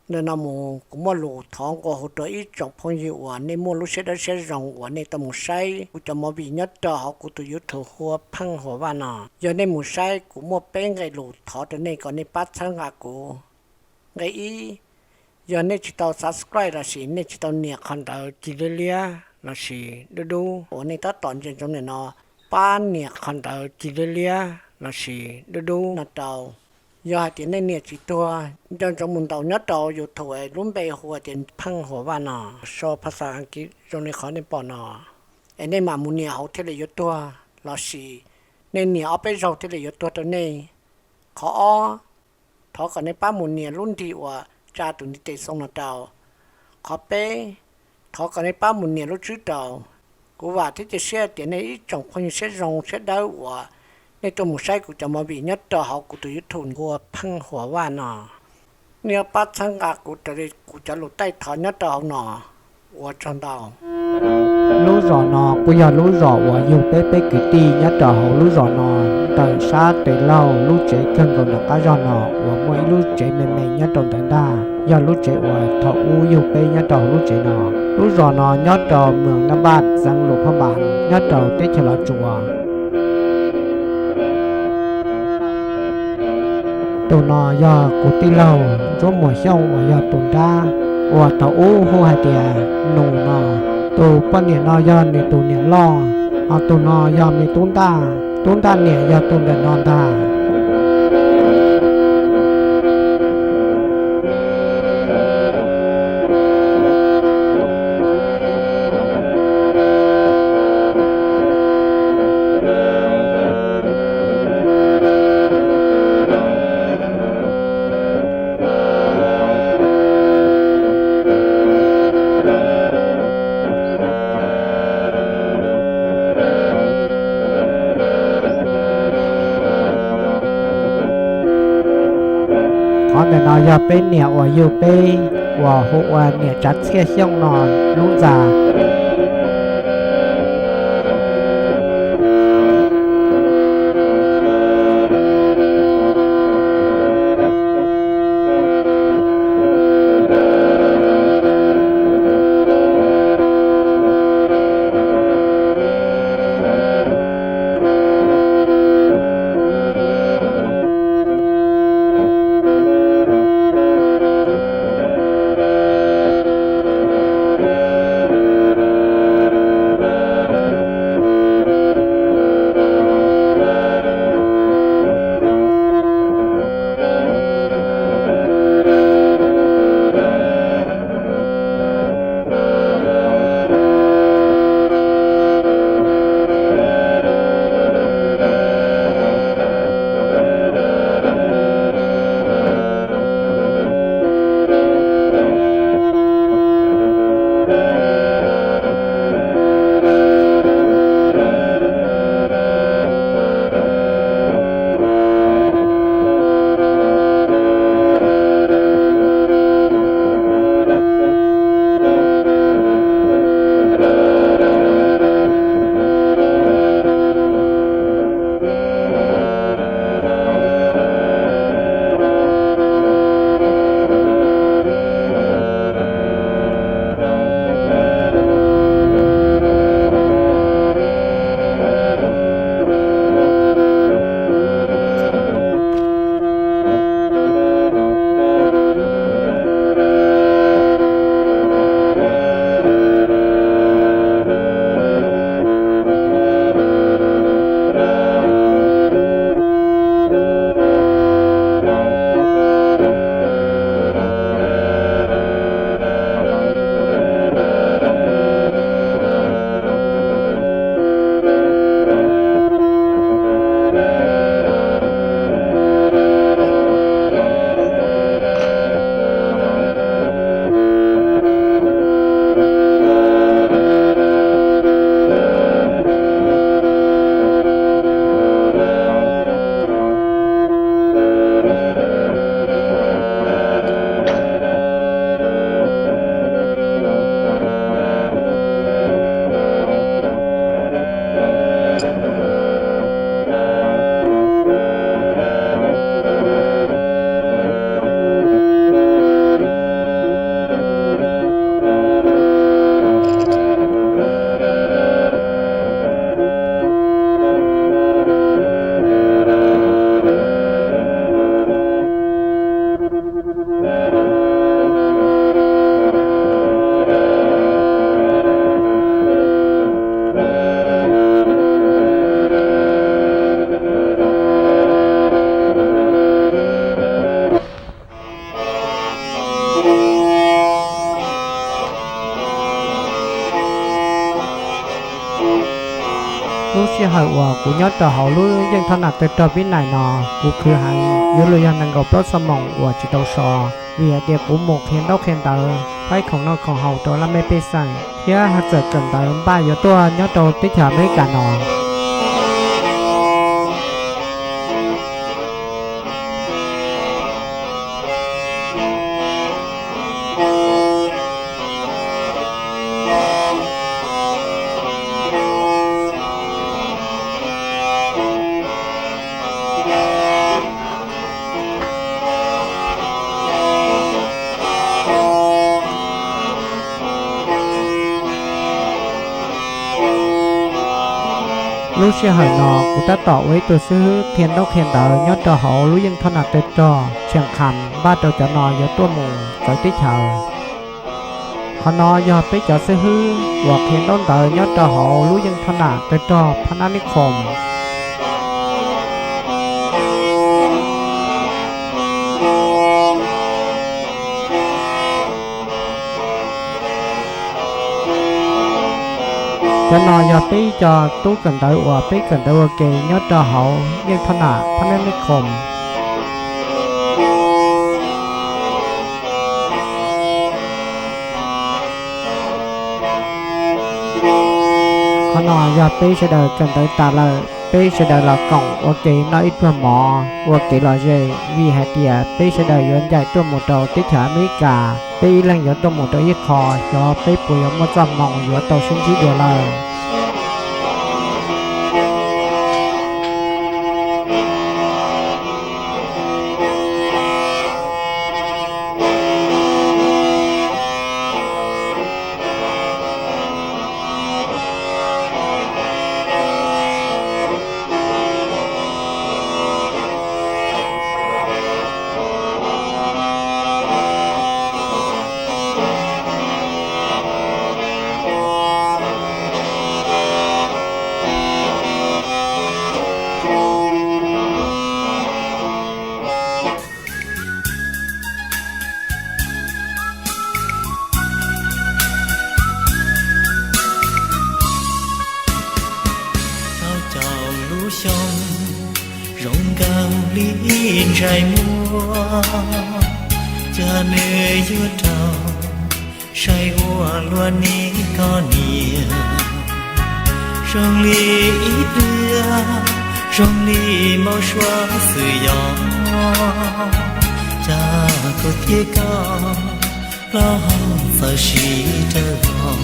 Ntawm no mus kuv muaj lus thov nqua hu rau ib tsoom phooj ywg uas nej muaj lub siab dawb siab zoo uas nej tau mus saib kuv cov movie nyob rau hauv kuv tus YouTube hu ua Pheej Huas Vaj no. Yog nej mus saib kuv muaj peb nqe lus thov rau nej kom nej pab txhawb nqa kuv. Nqe ib, yog nej tsis tau subscribe lossis nej tsis tau nias qhov ntawv ci liab liab lossis dub dub uas nej tab tom ntsia ntsoov ntawm no, pab nias qhov ntawv ci liab liab lossis dub dub no rau. Yog hais tias nej nias tsis tuag, nco ntsoov mus ntaus nyob rau YouTube es lub npe hu ua tias Pheej Huas Vaj no, sau phas xas Askiv zoo li qhov nej pom no, es nej mam mus nias hauv thiaj li yuav tuag, lossis nej nias ob peb zaug thiaj li yuav tuag rau nej. Qhov ob, thov kom nej pab mus nias lub ntiv uas tsa tus ntiv tes xoo no rau. Qhov peb, thov kom nej pab mus nias lub tswb rau. Kuv vam thiab cia siab tias nej ib tsoom phooj ywg siab zoo siab dawb uas nej tuaj mus saib kuv cov movie nyob rau hauv kuv tus YouTube hu ua Pheej Huas Vaj no, nej yuav pab txhawb nqa kuv raws li kuv cov lus taij thov nyob rau hauv no. Ua tsaug ntau. Lub zos no kuj yog lub zos uas yug peb peb kwv tij nyob rau hauv lub zos no, ntawm sab tes laug lub tsev kawg nkaus nram qab zog no uas muaj ib lub tsev me me nyob rau ntawd ntag, yog lub tsev uas thaum ub yug peb nyob rau hauv lub tsev no. Lub zos no nyob rau moos Naj Npaj, xeev Luam Phaj Npas, nyob rau teb chaws Los Tsuas. Tus no yog kuv tij laug Ntsuab Muas Xyooj uas yog tus nrab uas thaum ub hu hais tias Nus no. Tus poj niam no yog nws tus niam loj, ho tus no yog me tub Ntaj. Tub Ntaj niam yog tus ntawm no ntag. Qhov ntawm no yog peb niam uas yug peb uas hu ua niam Tsav Txhiaj Xyooj no lub ntxa. Sij hawm uas kuv nyob rau hauv lub yeej thoj nam tawg rog pib nais no, kuv khwv heev yuav luag yog nees nkaum plaub xuab moos uas tsis tau so, vim hais tias kuv mus qhia ntaub qhia ntawv, faib khoom noj khoom haus rau laj mej pej xeem, thiab haj txawm kawm ntawv npaj yuav tuaj nyob rau teb chaws Amelikas no. Lub sij hawm no kuv tab tom ua ib tug xib hwb qhia ntaub qhia ntawv nyob rau hauv lub yeej thoj nam tawg rog Tshias Kham npaj rau cov no yuav tuaj mus txawv teb chaws. Qhov no yog peb cov xib hwb uas qhia ntaub ntawv nyob rau hauv lub yeej thoj nam tawg rog Phab Nab Nib Khoom. Cov no yog peb cov tub kawm ntawv uas peb kawm ntawv ua ke nyob rau hauv yeej thoj nam Phab Nab Nib Khoom. Qhov no yog peb sawv daws kawm ntawv tas lawm, peb sawv daws los koom ua ke noj ib pluag mov ua kev lom zem, vim hais tias peb sawv daws yuav ncaim tuaj mus rau teb chaws Amelikas, peb ib leeg yuav tuaj mus rau ib qho, xyov peb puas yuav muaj txoj hmoo yuav tau sib ntsib dua lawm. Thauj caum lub xyoo zoo nkaus li ntshai muaj, cas nws yuav raug saib ua luaj ni koj niam. Zoo li ib pliag, zoo li npau suav xwm yog, cas kuv thiab koj plaub hau txawm sib raws vog.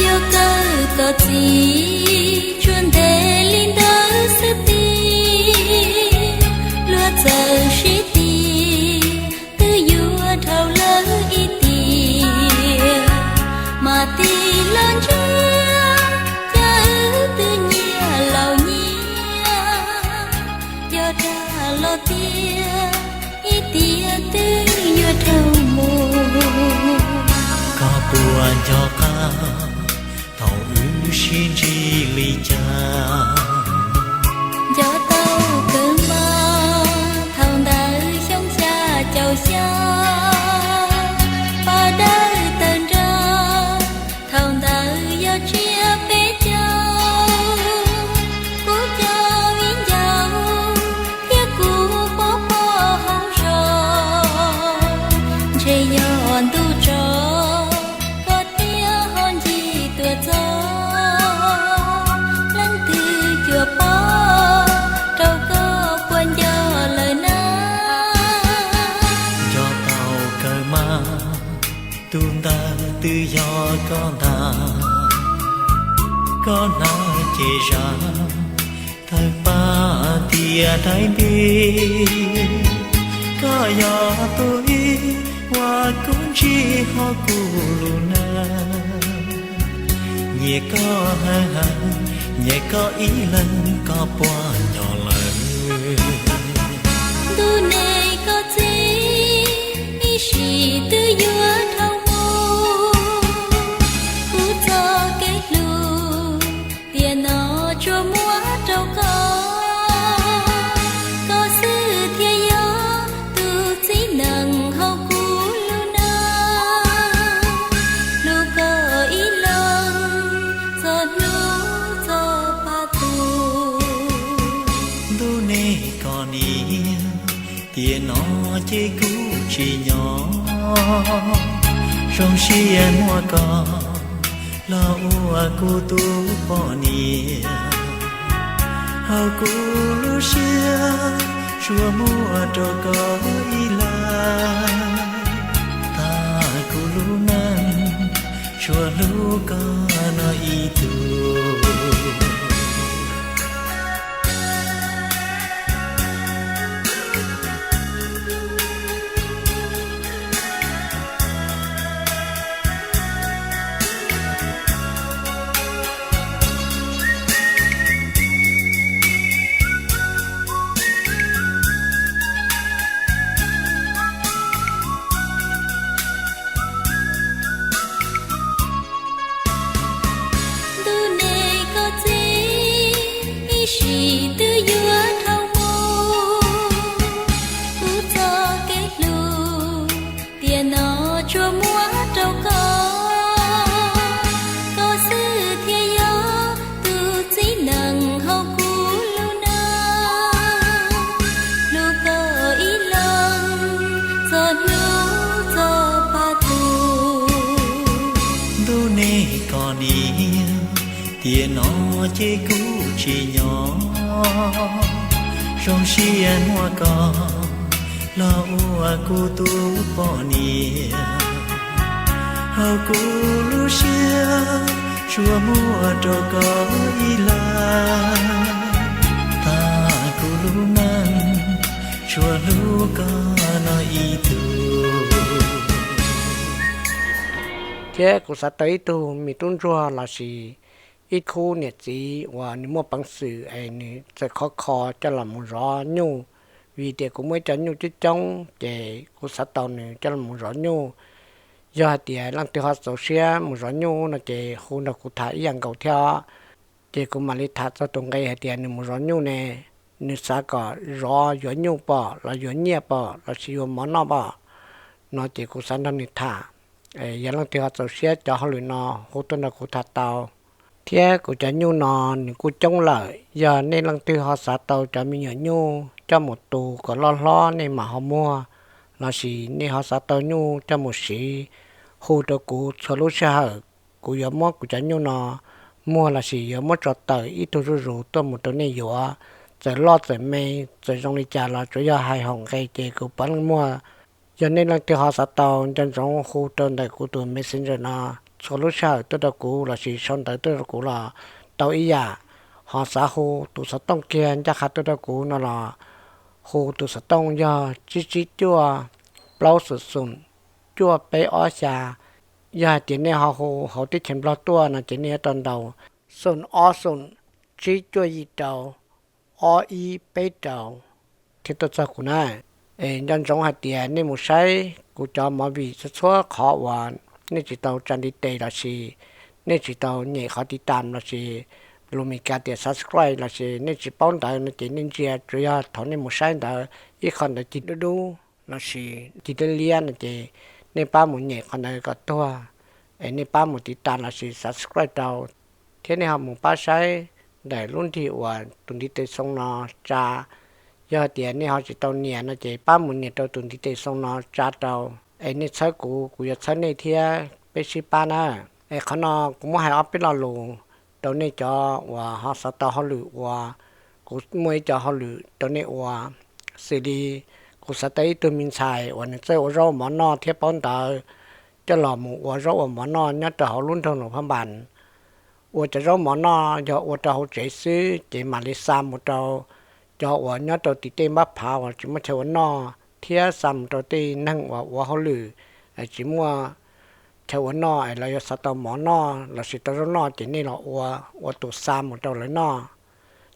Yog kawg koj txiv tsuas ntev li ntawd xwb tiag, luag txawm sib tiag twb yuav dhau lawm ib tiam, mas tig los ntsia cas wb twb nyias laus nyias, yog dag los tiag ib tiam twb yuav dhau mus. Koj puas nco qab thaum wb sib ntsib li cas? Nco tau kawg mas, thaum ntawd xyoo xya caum xya, pab dawb tawg nrog, thaum ntawd yog tsiab peb caug, kuv caum ib ncaus thiab kuv pov pob hauv zos, ntshe yog ntuj tso koj thiaj ho ncig tuaj txog, leej twg cuag pog rau koj puas nco lawm na? Nco tau kawg mas, tus ntawd twb yog koj ntag. Koj hnav cev zam tawg paj tiaj daim npib, koj yog tus ib uas kuv ntsib hauv kuv lub neej. Nyiam koj heev heev, nyiam koj ib leeg koj puas nco lawm? Ntuj ne koj txiv, ib sim twb yuav dhau mus, kuv txoj kev hlub tiam no tsuas muab rau koj, koj xwb thiaj yog tus txiv neej hauv kuv lub neej. Hlub koj ib leeg txhua hnub txhua Zoo siab muaj koj los ua kuv tus poj niam, hauv kuv lub siab tsuas muaj rau koj ib leeg. Tag kuv lub neej tsuas hlub koj no ib tug. Ntuj ne koj txiv, ib sim twb yuav dhau mus, kuv txoj kev hlub tiam no tsuas muab rau koj, koj xwb thiaj yog tus txiv neej hauv kuv lub neej, hlub koj ib leeg txog hnub txog paj tus. Ntuj ne koj niam, tiam no ces kuv tsis nyob, zoo siab muaj koj los ua kuv tus poj niam, hauv kuv lub siab tsuas muaj rau koj ib leeg. Tag kuv lub neej tsuas hlub koj no ib tug. Thiab kuv xav tau ib tug me tub ntsuag lossis ib khub niam txiv uas nws muaj peev xwm es nws txawm khov kho coj los mus zov nyuj, vim tias kuv muaj ib co nyuj coob coob ces kuv xav tau nws coj los mus zov nyuj. Yog hais tias leej twg ho txaus siab mus zov nyuj no ces hu nrog kuv tham ib yam nkaus thiab. Ces kuv mam li tham txog tus nqe hais tias nws mus zov nyuj ne, nws xav kom zov yuav nyuj pom los yuav nyiaj pom lossis yuav mov noj pom no ces kuv xav nrog nws tham. Yog leej twg ho txaus siab cov hauj lwm no hu tuaj nrog kuv tham tau. Thiab kuv cov nyuj no nws kuj coob lawm, yog nej leej twg ho xav tau cov me nyuam nyuj coj mus tu kom loj hlob nej mam ho muag, lossis nej ho xav tau nyuj coj mus siv, hu rau kuv txhua lub sij hawm. Kuv yuav muab kuv cov nyuj no muag lossis yuav muab tso tawm ib tug zuj zus tuaj mus rau nej yuav. Txawm loj txawm me, txawm zoo li cas los tsuav yog hais hom nqe ces kuv puav leej muag. Yog nej leej twg ho xav tau, nco ntsoov hu rau ntawm kuv tus Messenger no txhua lub sij hawm tuaj rau kuv lossis sau ntawv tuaj rau kuv los tau ib yam. Ho xav hu tus xov tooj kiag ncaj qha tuaj rau kuv no los hu tus xov tooj yog tsib tsib cuaj plaub xoom xoom cuaj peb ob xya. Yog hais tias nej ho hu hauv teb chaws Nplog tuaj no ces nej yuav tau ntaus xoom ob xoom tsib cuaj yim rau ob ib peb rau thiaj tuaj txog kuv na. Es nco ntsoov hais tias nej mus saib kuv cov movie txhua txhua qhov uas nej tsis tau tsa ntiv tes lossis nej tsis tau nyem qhov tiv tam lossis lus Meskas tias subscribe lossis nej tsis paub ntawd no ces nej ntsia tsuas yog thaum nej mus saib ntawd ib qho ntawd cig dub dub lossis cig liab liab no ces nej pab mus nyem qhov ntawd kom tuag, es nej pab mus tiv tam lossis subscribe rau. Thiab nej ho mus pab saib ntawm lub nrig uas tus ntiv tes xoo no tsa. Yog tias nej ho tsis tau nias no ces pab mus nias rau tus ntiv tes xoo no tsa rau, es nej txhawb kuv, kuv yuav txhawb nej thiab peb sib pab na. Es qhov no kuv muab hais ob peb lo lus rau nej cov uas ho xav tau hauj lwm ua, kuv muaj ib co hauj lwm rau nej ua. Xws li kuv xav tau ib tug me ntxhais uas nws txawj ua zaub mov noj thiab paub ntawv, coj los mus ua zaub ua mov noj nyob rau hauv lub nroog Luas Phab Npas. Ua cov zaub mov noj yog ua rau hauv tsev xwb ces mam li xa mus rau cov uas nyob rau tim tej npab phav uas tsis muaj chaw ua noj, thiab xa mus rau tej neeg uas ua hauj lwm tsis muaj chaw ua noj es lawv yuav xav tau mov noj lossis tau zaub noj ces nej los ua, ua tus xa mus rau lawv noj.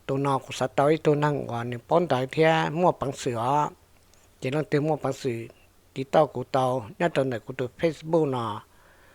Tus no kuv xav tau ib tug neeg uas nws paub ntawv thiab muaj peev xwm os. Ces leej twg muaj peev xwm tiv tauj kuv tau nyob rau ntawm kuv tus Facebook no.